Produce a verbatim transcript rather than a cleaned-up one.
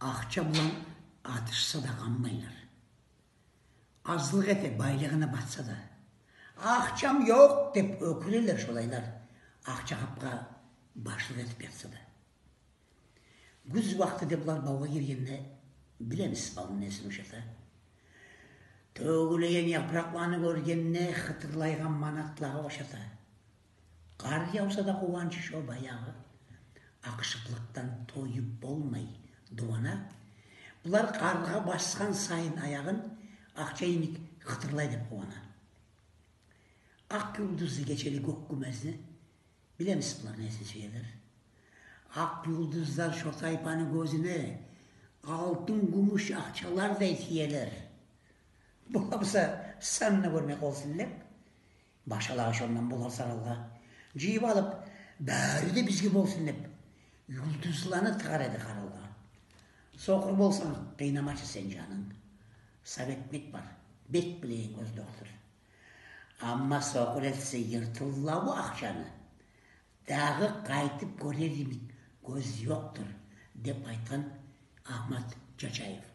Акъча булан атышса да къанмайлар. Азлыкъ эте, байлыгъына батса да. «Акъчам ёкъ», — деп оькюрелер шолайлар, акъча къапгъа башлыкъ этип ятса да. Гюз вакътиде булар бавгъа гиргенде, билемисиз, бавну несин ушата? Тёгюлеген япыракъланы гёргенде, хытырлайгъан манатлагъа ушата. Къар явса да къуванчы шо баягъы. Акъышыкълыкъдан тоюп болмай дувана. Булар къаргъа басгъан сайын аягъын, акъча йимик хытырлай деп къувана. Акъ юлдузлу гечели гёк кюмезни билемисиз, булар несин сюелер? Акъ юлдузлар шо тайпаны гёзюне алтын, гюмюш акъчалардай тиелер. Бола буса, санына гёрмей къолсун деп, башалагъы шондан болар саралгъа. Жыйып алып, бары да бизге болсун деп, юлдузланы тыгъар эди къаралгъа. Сокъур болсанг, къыйнамачы сен жанынг. Сап этмек бар, бек билеген гёздокдур. Амма сокъур этсе йыртыллаву акъчаны, дагъы къайтып гёрер йимик гёз ёкъдур, деп айтгъан Агьмат Чачаев.